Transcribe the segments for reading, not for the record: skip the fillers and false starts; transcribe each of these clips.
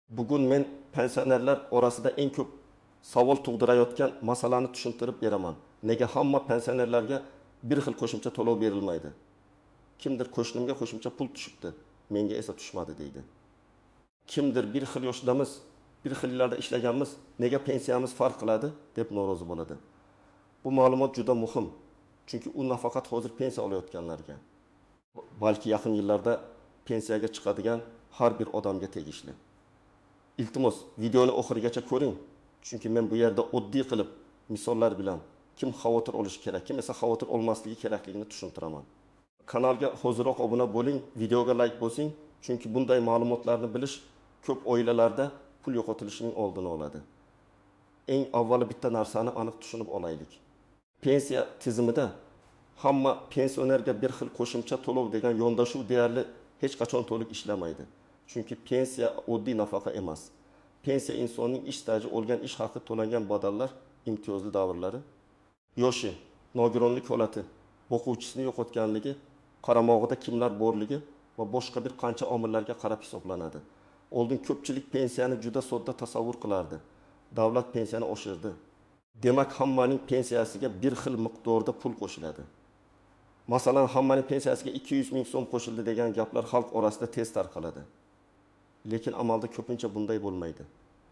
Bugun men pensionerlar orasida eng ko'p savol tug'dirayotgan masalani tushuntirib beraman. Nega hamma pensionerlarga bir xil qo'shimcha to'lov berilmaydi? Kimdir qo'shnimga qo'shimcha pul tushibdi, menga esa tushmadi deydi. Kimdir bir xil yoshdamiz, bir xil yillarda ishlaganmiz, nega pensiyamiz farq qiladi deb norozi bo'ladi. Bu ma'lumot juda muhim, chunki u nafaqat hozir pensiya olayotganlarga, balki yaqin yillarda pensiyaga chiqadigan har bir odamga tegishli. Iltimos, videoni oxirigacha ko'ring, chunki men bu yerda oddiy qilib misollar bilan kim xavotir olishi kerak, kim esa xavotir olmasligi kerakligini tushuntiraman. Kanalga hoziroq obuna bo'ling, videoga like bosing, chunki bunday ma'lumotlarni bilish ko'p oilalarda pul yo'qotilishining oldini oladi. Eng avvalo bitta narsani aniq tushunib olaylik. Pensiya tizimida hamma pensionerga bir xil qo'shimcha to'lov degan yondashuv deyarli hech qachon to'liq ishlamaydi. Chunki pensiya oddiy nafaqa emas. Pensiya insonning ish staji, olgan ish haqi, to'langan badallar, imtiyozli davrlari, yoshi, nogironlik holati, boquvchisini yo'qotganligi, qaramog'ida kimlar borligi va boshqa bir qancha omillarga qarab hisoblanadi. Oldin ko'pchilik pensiyani juda sodda tasavvur qilardi. Davlat pensiyani oshirdi. Demak, hammaning pensiyasiga bir xil miqdorda pul qo'shiladi. Masalan, hammaning pensiyasiga 200 ming so'm qo'shildi degan gaplar xalq orasida tez tarqaladi. Lekin amalda ko'pincha bunday bo'lmaydi.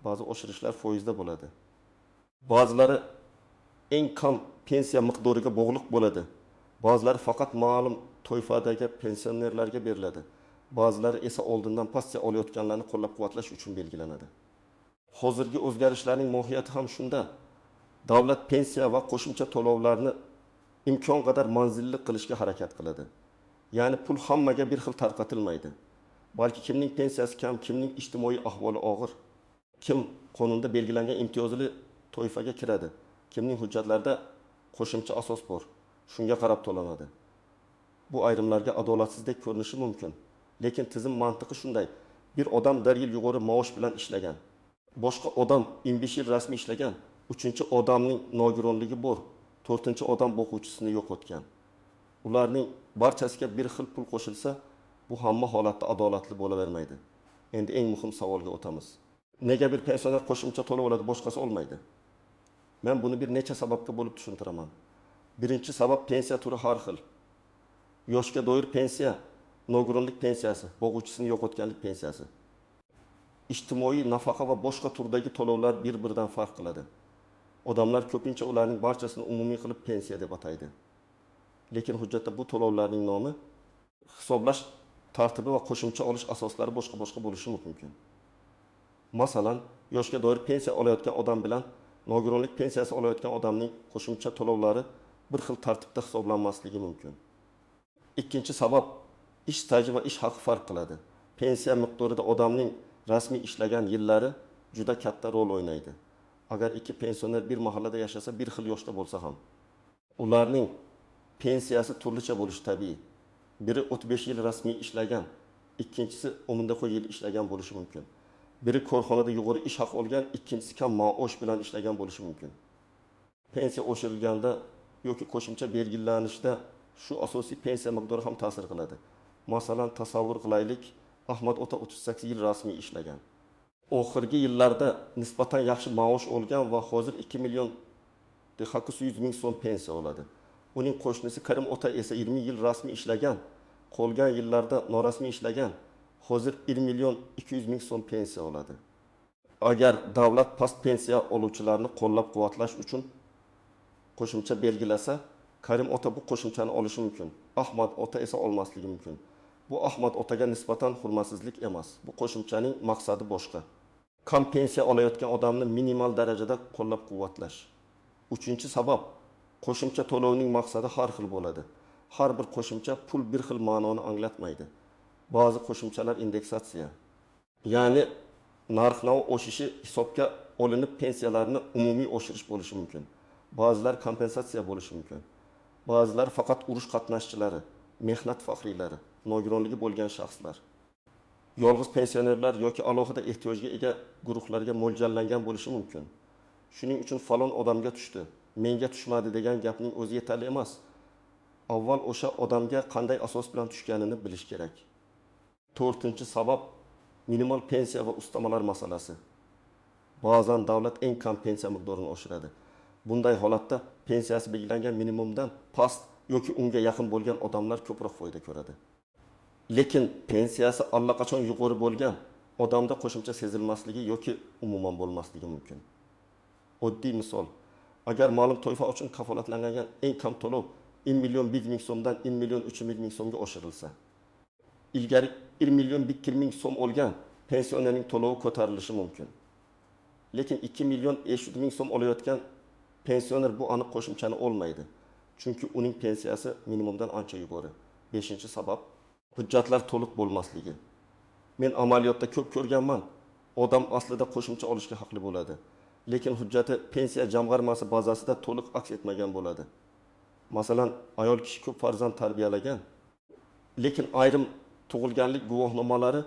Ba'zi oshirishlar foizda bo'ladi. Ba'zilari eng kam pensiya miqdoriga bog'liq bo'ladi. Ba'zilari faqat ma'lum toifadagi pensionerlarga beriladi. Ba'zilari esa oldindan pensiya olayotganlarni qo'llab-quvvatlash uchun belgilanadi. Hozirgi o'zgarishlarning mohiyati ham shunda. Davlat pensiya va qo'shimcha to'lovlarni imkon qadar manzilli qilishga harakat qiladi. Ya'ni pul hammaga bir xil tarqatilmaydi. Balki kimning pensiyasi kam, kimning ijtimoiy ahvoli og'ir, kim qonunda belgilangan imtiyozli toifaga kiradi, kimning hujjatlarida qo'shimcha asos bor, shunga qarab to'lanadi. Bu ayrimlarga adolatsizlik ko'rinishi mumkin. Lekin tizim mantiqi shunday. Bir odam bir yil yuqori maosh bilan ishlagan, boshqa odam 15 yil rasmiy ishlagan, uchinchi odamning nogironligi bor, to'rtinchi odam boquvchisini yo'qotgan. Ularning barchasiga bir xil pul qo'shilsa, bu hamma holatda adolatli bo'lavermaydi. Endi eng muhim savolga o'tamiz. Nega bir pensioner qo'shimcha to'lov oladi, boshqasi olmaydi? Men buni bir necha sababga bo'lib tushuntiraman. Birinchi sabab pensiya turi har xil. Yoshga doir pensiya, nogironlik pensiyasi, boquvchisini yo'qotganlik pensiyasi. Ijtimoiy nafaqa va boshqa turdagi to'lovlar bir-biridan farq qiladi. Odamlar ko'pincha ularning barchasini umumiy qilib pensiya deb ataydi. Lekin hujjatda bu to'lovlarning nomi, hisoblash tartibi va qo'shimcha olish asoslari boshqa-boshqa bo'lishi mumkin. Masalan, yoshga doir pensiya olayotgan odam bilan nogironlik pensiyasi olayotgan odamning qo'shimcha to'lovlari bir xil tartibda hisoblanmasligi mumkin. Ikkinchi sabab ish staji va ish haqi farq qiladi. Pensiya miqdorida odamning rasmiy ishlagan yillari juda katta rol o'ynaydi. Agar ikki pensioner bir mahallada yashasa, bir xil yoshda bo'lsa ham, ularning pensiyasi turlicha bo'lishi tabiiy. Biri 35 yil rasmiy ishlagan, ikkinchisi 10 yil ishlagan bo'lishi mumkin. Biri korxonada yuqori ish haqi olgan, ikkinchisi kam maosh bilan ishlagan bo'lishi mumkin. Pensiya oshirilganda yoki qo'shimcha belgilanishda shu asosiy pensiya miqdori ham ta'sir qiladi. Masalan, tasavvur qilaylik, Ahmad ota 38 yil rasmiy ishlagan. Oxirgi yillarda nisbatan yaxshi maosh olgan va hozir 2 million 800 ming so'm pensiya oladi. Uning qo'shnisi Karim ota esa 20 yil rasmiy ishlagan, qolgan yillarda norasmiy ishlagan, hozir 1 million 200 ming so'm pensiya oladi. Agar davlat past pensiya oluvchilarni qo'llab-quvvatlash uchun qo'shimcha belgilasa, Karim ota bu qo'shimchani olishi mumkin. Ahmad ota esa olmasligi mumkin. Bu Ahmad otaga nisbatan hurmatsizlik emas. Bu qo'shimchaning maqsadi boshqa. Kam pensiya olayotgan odamni minimal darajada qo'llab-quvvatlash. Uchinchi sabab, qo'shimcha to'lovning maqsadi har xil bo'ladi. Har bir qo'shimcha pul bir xil ma'noni anglatmaydi. Ba'zi qo'shimchalar indeksatsiya, ya'ni narx-navo oshishi hisobga olinib pensiyalarni umumiy oshirish bo'lishi mumkin. Ba'zilar kompensatsiya bo'lishi mumkin. Ba'zilar faqat urush qatnashchilari, mehnat faxriylari, nogironligi bo'lgan shaxslar, yolg'iz pensionerlar yoki alohida ehtiyojga ega guruhlarga mo'ljallangan bo'lishi mumkin. Shuning uchun falon odamga tushdi, menga tushmadi degan gapning o'zi yetarli emas. Avval o'sha odamga qanday asos bilan tushganini bilish kerak. To'rtinchi sabab Minimal pensiya va ustamalar masalasi. Ba'zan davlat eng kam pensiya miqdorini oshiradi. Bunday holatda pensiyasi belgilangan minimumdan past yoki unga yaqin bo'lgan odamlar ko'proq foyda ko'radi. Lekin pensiyasi allaqachon yuqori bo'lgan odamda qo'shimcha sezilmasligi yoki umuman bo'lmasligi mumkin. Oddiy misol, agar ma'lum toifa uchun kafolatlangan eng kam to'lov 1 million 1 ming so'mdan 1 million 300 ming so'mga oshirilsa, ilgari 1 million 2 ming so'm olgan pensionerning to'lovi ko'tarilishi mumkin. Lekin 2 million 500 ming so'm olayotgan pensioner bu aniq qo'shimchani olmaydi. Chunki uning pensiyasi minimumdan ancha yuqori. 5-sabab hujjatlar to'liq bo'lmasligi. Men amaliyotda ko'p ko'rganman, odam aslida qo'shimcha olishga haqli bo'ladi, lekin hujjati pensiya jamg'armasi bazasida to'liq aks etmagan bo'ladi. Masalan, ayol kishi ko'p farzand tarbiyalagan, lekin ayrim tug'ilganlik guvohnomalari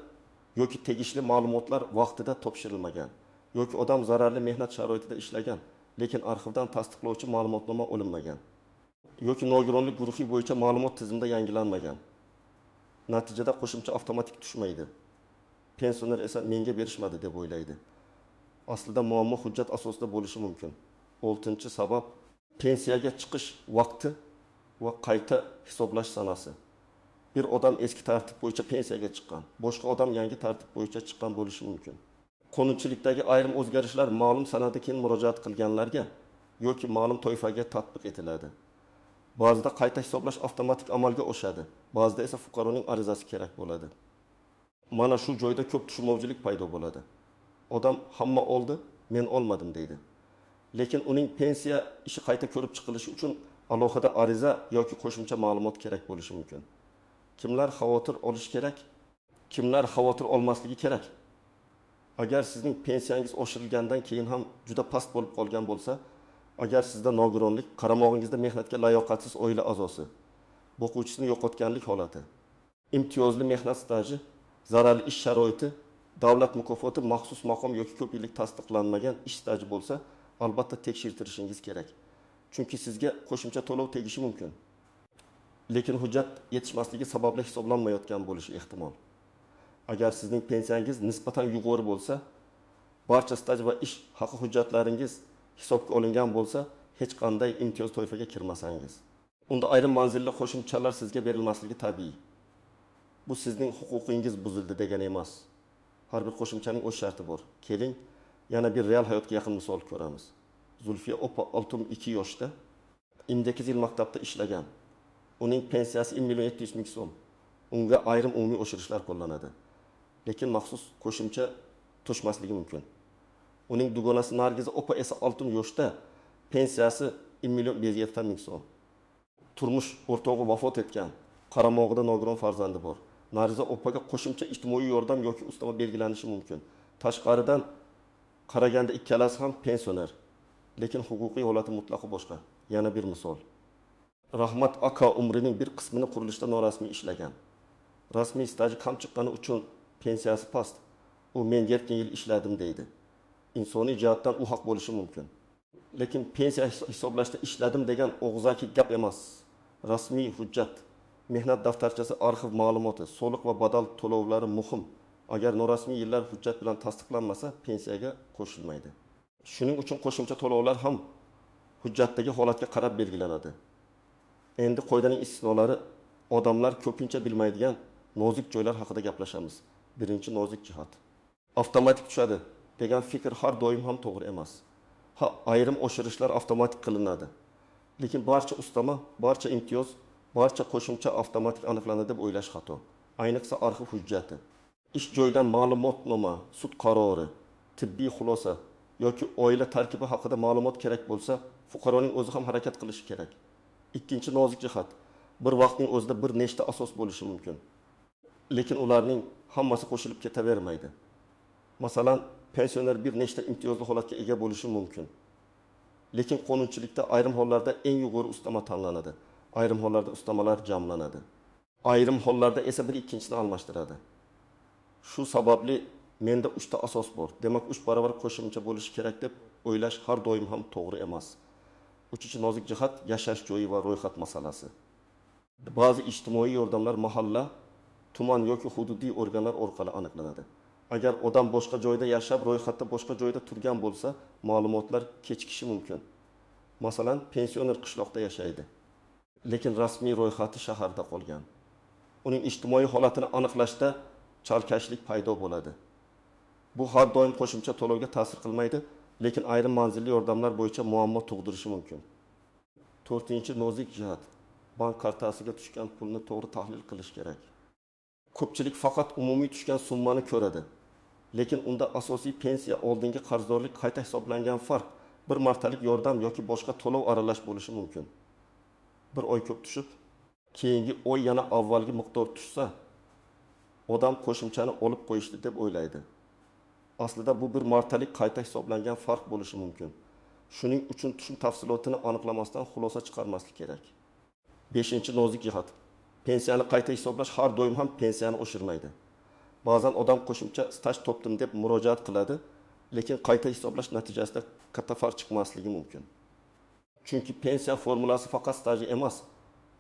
yoki tegishli ma'lumotlar vaqtida topshirilmagan yoki odam zararli mehnat sharoitida ishlagan, lekin arxivdan tasdiqlovchi ma'lumotnoma olinmagan yoki nogironlik guruhi bo'yicha ma'lumot tizimida yangilanmagan. Natijada qo'shimcha avtomatik tushmaydi. Pensioner esa menga berishmadi deb o'ylaydi. Aslida muammo hujjat asosida bo'lishi mumkin. 6-sabab pensiyaga chiqish vaqti va qayta hisoblash sanasi. Bir odam eski tartib bo'yicha pensiyaga chiqqan, boshqa odam yangi tartib bo'yicha chiqqan bo'lishi mumkin. Qonunchilikdagi ayrim o'zgarishlar ma'lum sanada keyin murojaat qilganlarga yoki ma'lum toifaga tatbiq etiladi. Ba'zida qayta hisoblash avtomatik amalga oshadi, ba'zida esa fuqaroning arizasi kerak bo'ladi. Mana shu joyda ko'p tushunmovchilik paydo bo'ladi. Odam hamma oldi, men olmadim deydi. Lekin uning pensiya ishi qayta ko'rib chiqilishi uchun alohida ariza yoki qo'shimcha ma'lumot kerak bo'lishi mumkin. Kimlar xavotir olish kerak, kimlar xavotir olmasligi kerak? Agar sizning pensiyangiz oshirilgandan keyin ham juda past bo'lib qolgan bo'lsa, agar sizda nogironlik, qaramog'ingizda mehnatga layoqatsiz oila a'zosi, boquvchisini yo'qotganlik holati, imtiyozli mehnat staji, zararli ish sharoiti, davlat mukofoti, maxsus maqom yoki ko'p yillik tasdiqlanmagan ish staji bo'lsa, albatta tekshirtirishingiz kerak. Chunki sizga qo'shimcha to'lov tegishi mumkin. Lekin hujjat yetishmasligi sababli hisoblanmayotgan bo'lishi ehtimol. Agar sizning pensiyangiz nisbatan yuqori bo'lsa, barcha staj va ish haqi hujjatlaringiz hisobga olingan bo'lsa, hech qanday imtiyoz toifaga kirmasangiz, unda ayrim manzilli qo'shimchalar sizga berilmasligi tabiiy. Bu sizning huquqingiz buzildi degani emas. Har bir qo'shimchaning o'z sharti bor. Keling, yana bir real hayotga yaqin misol ko'ramiz. Zulfiya opa 62 yoshda, 28 yil maktabda ishlagan. Uning pensiyasi 1 million 700 ming so'm. Unga ayrim umumiy oshirishlar qo'llanadi. Lekin maxsus qo'shimcha tushmasligi mumkin. Uning dugonasi Nargiza opa esa 60 yoshda, pensiyasi 1 million 570 ming so'm. Turmush o'rtog'i vafot etgan, qaramog'ida nogiron farzandi bor. Nargiza opaga qo'shimcha ijtimoiy yordam yoki ustama belgilanishi mumkin. Tashqaridan qaraganda ikkalasi ham pensioner, lekin huquqiy holati mutlaqo boshqa. Yana bir misol. Rahmat aka umrining bir qismini qurilishda norasmiy ishlagan. Rasmiy staji kam chiqqani uchun pensiyasi past. U men 7 yil ishladim deydi. Insoniy jihatdan u haq bo'lishi mumkin. Lekin pensiya hisoblashda ishladim degan og'zaki gap emas. Rasmiy hujjat, mehnat daftarchasi, arxiv ma'lumoti, soliq va badal to'lovlari muhim. Agar norasmiy yillar hujjat bilan tasdiqlanmasa, pensiyaga qo'shilmaydi. Shuning uchun qo'shimcha to'lovlar ham hujjatdagi holatga qarab belgilanadi. Endi qoidaning istisnolari, odamlar ko'pincha bilmaydigan nozik joylar haqida gaplashamiz. Birinchi nozik jihat. Avtomatik tushadi degan fikr har doim ham to'g'ri emas. Ha, ayrim oshirishlar avtomatik qilinadi. Lekin barcha ustama, barcha imtiyoz, barcha qo'shimcha avtomatik aniqlanadi deb o'ylash xato. Ayniqsa arxiv hujjati. Ish joyidan ma'lumotnoma, sud qarori, tibbiy xulosa yoki oila tarkibi haqida ma'lumot kerak bo'lsa, fuqaroning o'zi ham harakat qilishi kerak. Ikkinchi nozik jihat. Bir vaqtning o'zida bir nechta asos bo'lishi mumkin. Lekin ularning hammasi qo'shilib ketavermaydi. Masalan, pensioner bir nechta imtiyozli holatga ega bo'lishi mumkin. Lekin qonunchilikda ayrim hollarda eng yuqori ustama tanlanadi. Ayrim hollarda ustamalar jamlanadi. Ayrim hollarda esa bir ikkinchisini almashtiradi. Shu sababli menda 3 ta asos bor. Demak, 3 barobar qo'shimcha bo'lishi kerak deb o'ylash har doim ham to'g'ri emas. Uchinchi nozik jihat yashash joyi va ro'yxat masalasi. Ba'zi ijtimoiy yordamlar mahalla, tuman yoki hududiy organlar orqali aniqlanadi. Agar odam boshqa joyda yashab, ro'yxatda boshqa joyda turgan bo'lsa, ma'lumotlar kechikishi mumkin. Masalan, pensioner qishloqda yashaydi, lekin rasmiy ro'yxati shaharda qolgan. Uning ijtimoiy holatini aniqlashda chalkashlik paydo bo'ladi. Bu har doim qo'shimcha to'lovga ta'sir qilmaydi, lekin ayrim manzilli yordamlar bo'yicha muammo tug'dirishi mumkin. To'rtinchi nozik jihat: bank kartasiga tushgan pulni to'g'ri tahlil qilish kerak. Ko'pchilik faqat umumiy tushgan summani ko'radi. Lekin unda asosiy pensiya, oldingi qarzdorlik, qayta hisoblangan farq, bir martalik yordam yoki boshqa to'lov aralash bo'lishi mumkin. Bir oy ko'p tushib, keyingi oy yana avvalgi miqdor tushsa, odam qo'shimchani olib qo'yishdi deb o'ylaydi. Aslida bu bir martalik qayta hisoblangan farq bo'lishi mumkin. Shuning uchun tushum tafsilotini aniqlamasdan xulosa chiqarmaslik kerak. Beshinchi nozik jihat: pensiyani qayta hisoblash har doim ham pensiyani oshirmaydi. Ba'zan odam qo'shimcha staj topdim deb murojaat qiladi, lekin qayta hisoblash natijasida katta farq chiqmasligi mumkin. Chunki pensiya formulasi faqat stajga emas,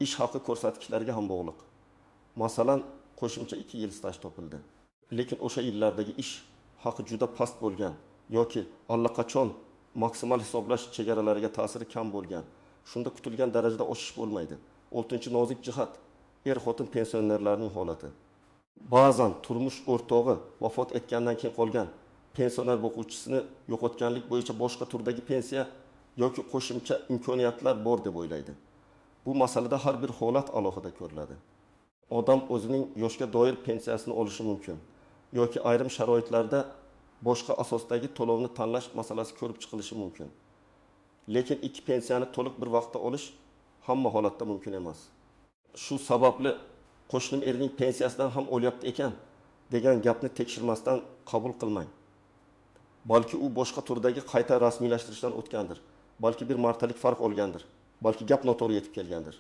ish haqi ko'rsatkichlariga ham bog'liq. Masalan, qo'shimcha 2 yil staj topildi, lekin o'sha yillardagi ish haqi juda past bo'lgan yoki allaqachon maksimal hisoblash chegaralariga ta'siri kam bo'lgan. Shunda kutilgan darajada oshish bo'lmaydi. Oltinchi nozik jihat: er-xotin pensionerlarning holati. Ba'zan turmush o'rtog'i vafot etgandan keyin qolgan pensioner boquvchisini yo'qotganlik bo'yicha boshqa turdagi pensiya yoki qo'shimcha imkoniyatlar bor deb o'ylaydi. Bu masalada har bir holat alohida ko'riladi. Odam o'zining yoshga doir pensiyasini olishi mumkin yoki ayrim sharoitlarda boshqa asosdagi to'lovni tanlash masalasi ko'rib chiqilishi mumkin. Lekin ikki pensiyani to'liq bir vaqtda olish hamma holatda mumkin emas. Shu sababli qo'shnim erining pensiyasidan ham olyapti ekan degan gapni tekshirmasdan qabul qilmang. Balki u boshqa turdagi qayta rasmiylashtirishdan o'tgandir, balki bir martalik farq olgandir, balki gap noto'g'ri yetib kelgandir.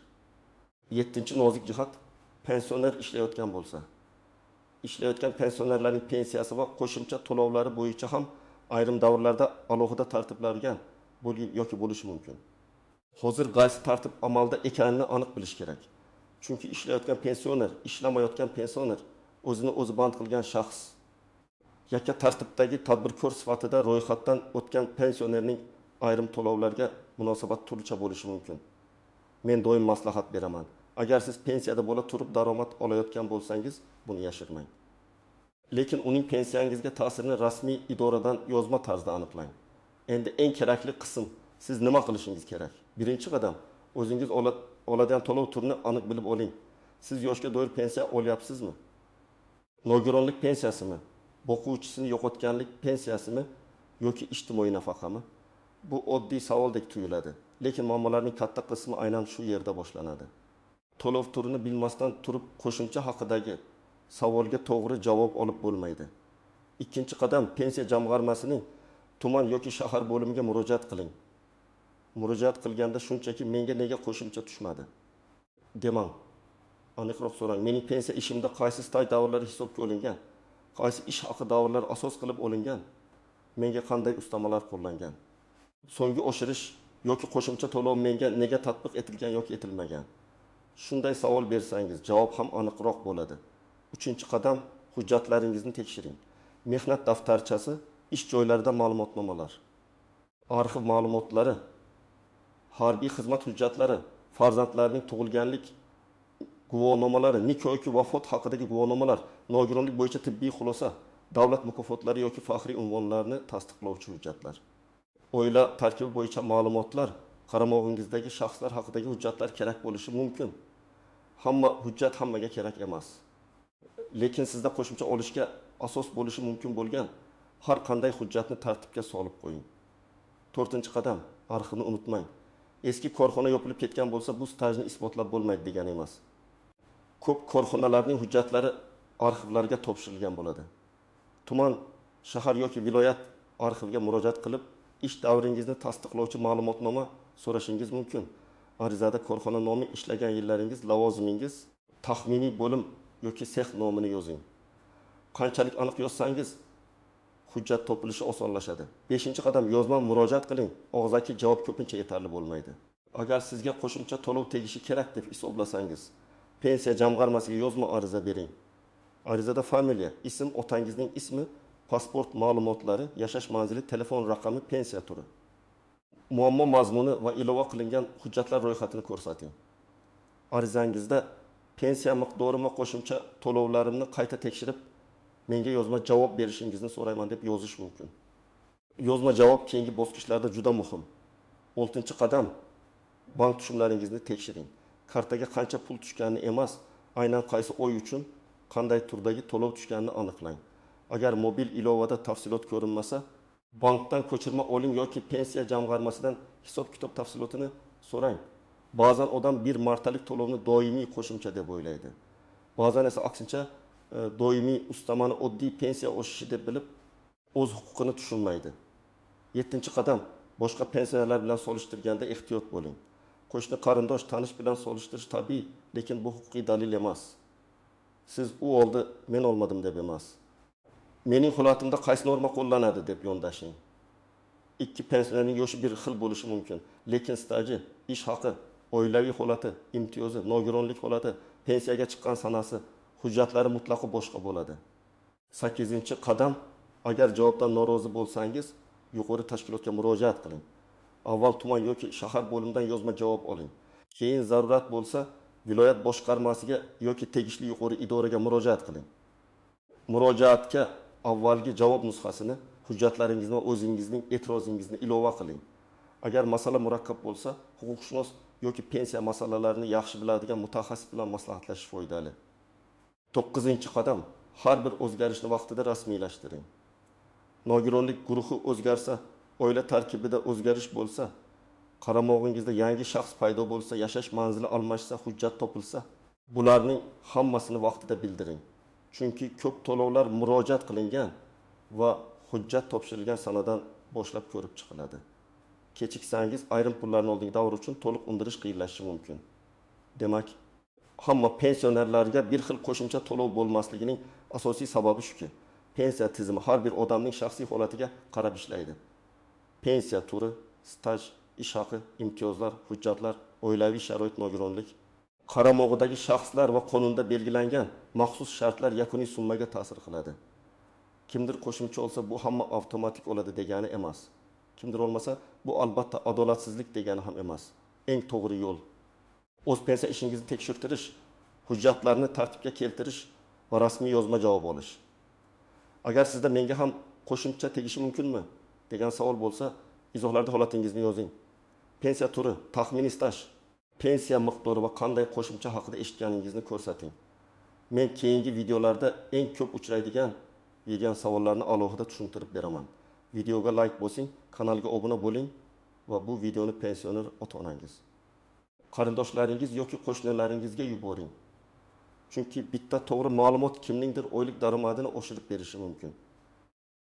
Yettinchi nozik jihat: pensioner ishlayotgan bo'lsa. Ishlayotgan pensionerlarning pensiyasi va qo'shimcha to'lovlari bo'yicha ham ayrim davrlarda alohida tartiblangan yoki bo'lishi mumkin. Hozir qaysi tartib amalda ekanini aniq bilish kerak. Chunki ishlayotgan pensioner, ishlamayotgan pensioner, o'zini o'zi band qilgan shaxs, yakka tartibdagi tadbirkor sifatida ro'yxatdan o'tgan pensionerning ayrim to'lovlarga munosabat turlicha bo'lishi mumkin. Men doim maslahat beraman. Agar siz pensiyada bo'la turib daromad olayotgan bo'lsangiz, buni yashirmang. Lekin uning pensiyangizga ta'sirini rasmiy idoradan yozma tarzda aniqlang. Endi eng kerakli qism, siz nima qilishingiz kerak? Birinchi qadam, o'zingiz oladigan to'lov turini aniq bilib oling. Siz yoshga doir pensiya olyapsizmi? Nogironlik pensiyasimi? Boquvchisini yo'qotganlik pensiyasimi yoki ijtimoiy nafaqami? Bu oddiy savoldek tuyuladi, lekin muammolarning katta qismi aynan shu yerda boshlanadi. To'lov turini bilmasdan turib qo'shimcha haqidagi savolga to'g'ri javob olib bo'lmaydi. Ikkinchi qadam, pensiya jamg'armasining tuman yoki shahar bo'limiga murojaat qiling. Murojaat qilganda shunchaki menga nega qo'shimcha tushmadi demang. Aniqroq so'rang. Mening pensiya ishimda qaysi staj davrlari hisobga olingan? Qaysi ish haqi davrlari asos qilib olingan? Menga qanday ustamalar qo'llangan? So'nggi oshirish yoki qo'shimcha to'lov menga nega tatbiq etilgan yoki etilmagan? Shunday savol bersangiz, javob ham aniqroq bo'ladi. Uchinchi qadam, hujjatlaringizni tekshiring. Mehnat daftarchasi, ish joylarida ma'lumotnomalar, arxiv ma'lumotlari, harbiy xizmat hujjatlari, farzandlarning tug'ilganlik guvohnomalari, nikoh yoki vafot haqidagi guvohnomalar, nogironlik bo'yicha tibbiy xulosa, davlat mukofotlari yoki faxriy unvonlarni tasdiqlovchi hujjatlar. Oila tarkibi bo'yicha ma'lumotlar, qaramog'ingizdagi shaxslar haqidagi hujjatlar kerak bo'lishi mumkin. Hamma hujjat hammaga kerak emas. Lekin sizda qo'shimcha olishga asos bo'lishi mumkin bo'lgan har qanday hujjatni tartibga solib qo'ying. To'rtinchi qadam, arxivni unutmang. Eski korxona yopilib ketgan bo'lsa, bu stajni isbotlab bo'lmaydi degani emas. Ko'p korxonalarning hujjatlari arxivlarga topshirilgan bo'ladi. Tuman, shahar yoki viloyat arxiviga murojaat qilib, ish davringizni tasdiqlovchi ma'lumotnoma so'rashingiz mumkin. Arizada korxona nomi, ishlagan yillaringiz, lavozimingiz, taxminiy bo'lim yoki sex nomini yozing. Qanchalik aniq yozsangiz, hujjat topilishi osonlashadi. 5-qadam, yozma murojaat qiling. Og'zaki javob ko'pincha yetarli bo'lmaydi. Agar sizga qo'shimcha to'lov tegishi kerak deb hisoblasangiz, pensiya jamg'armasiga yozma ariza bering. Arizada familiya, ism, otangizning ismi, Pasport ma'lumotlari, yashash manzili, telefon raqami, pensiya turi. Muammo mazmuni va ilova qilingan hujjatlar ro'yxatini ko'rsating. Arizangizda pensiya miqdorim va qo'shimcha to'lovlarimni qayta tekshirib, menga yozma javob berishingizni so'rayman deb yozish mumkin. Yozma javob keyingi bosqichlarda juda muhim. 6-qadam. Bank tushumlaringizni tekshiring. Kartaga qancha pul tushganini emas, aynan qaysi oy uchun qanday turdagi to'lov tushganini aniqlang. Agar mobil ilovada tafsilot ko'rinmasa, bankdan ko'chirma oling yoki pensiya jamg'armasidan hisob-kitob tafsilotini so'rang. Ba'zan odam bir martalik to'lovni doimiy qo'shimcha deb o'ylaydi. Ba'zan esa aksincha doimiy ustamani oddiy pensiya oshishi deb bilib, o'z huquqini tushunmaydi. 7-qadam. Boshqa pensionerlar bilan solishtirganda ehtiyot bo'ling. Qo'shni, qarindosh, tanish bilan solishtirish tabiiy, lekin bu huquqiy dalil emas. Siz u oldi, men olmadim deb emas. Mening holatimda qaysi norma qo'llanadi deb yondashing. Ikki pensionerning yoshi bir xil bo'lishi mumkin, lekin staji, ish haqi, oilaviy holati, imtiyozi, nogironlik holati, pensiyaga chiqqan sanasi, hujjatlari mutlaqo boshqa bo'ladi. 8-qadam. Agar javobdan norozi bo'lsangiz, yuqori tashkilotga murojaat qiling. Avval tuman yoki shahar bo'limidan yozma javob oling. Keyin zarurat bo'lsa, viloyat boshqarmasiga yoki tegishli yuqori idoraga murojaat qiling. Murojaatga avvalgi javob nusxasini, hujjatlaringizni va o'zingizning e'tirozingizni ilova qiling. Agar masala murakkab bo'lsa, huquqshunos yoki pensiya masalalarini yaxshi biladigan mutaxassis bilan maslahatlashish foydali. 9-qadam. Har bir o'zgarishni vaqtida rasmiylashtiring. Nogironlik guruhi o'zgarsa, oila tarkibida o'zgarish bo'lsa, qaramog'ingizda yangi shaxs paydo bo'lsa, yashash manzili almashsa, hujjat topilsa, bularning hammasini vaqtida bildiring. Chunki ko'p to'lovlar murojaat qilingan va hujjat topshirilgan sanadan boshlab ko'rib chiqiladi. Kechiksangiz ayrim pullarni oldingi davr uchun to'liq undirish qiyinlashishi mumkin. Demak, hamma pensionerlarga bir xil qo'shimcha to'lov bo'lmasligining asosiy sababi shuki, pensiya tizimi har bir odamning shaxsiy holatiga qarab ishlaydi. Pensiya turi, staj, ish haqi, imtiyozlar, hujjatlar, oilaviy sharoit, nogironlik, qaramog'idagi shaxslar va qonunda belgilangan maxsus shartlar yakuniy summaga ta'sir qiladi. Kimdir qo'shimcha olsa, bu hamma avtomatik oladi degani emas. Kimdir olmasa, bu albatta adolatsizlik degani ham emas. Eng to'g'ri yo'l o'z pensiya ishingizni tekshirtirish, hujjatlarni tartibga keltirish va rasmiy yozma javob olish. Agar sizda menga ham qo'shimcha tegishi mumkinmi degan savol bo'lsa, izohlarda holatingizni yozing. Pensiya turi, taxminiy staj, pensiya miqdori va qanday qo'shimcha haqida eshitganingizni ko'rsating. Men keyingi videolarda eng ko'p uchraydigan degan savollarni alohida tushuntirib beraman. Videoga like bosing, kanalga obuna bo'ling va bu videoni pensioner ota-onangiz, qarindoshlaringiz yoki qo'shnilaringizga yuboring. Chunki bitta to'g'ri ma'lumot kimningdir oylik daromadini oshirib berishi mumkin.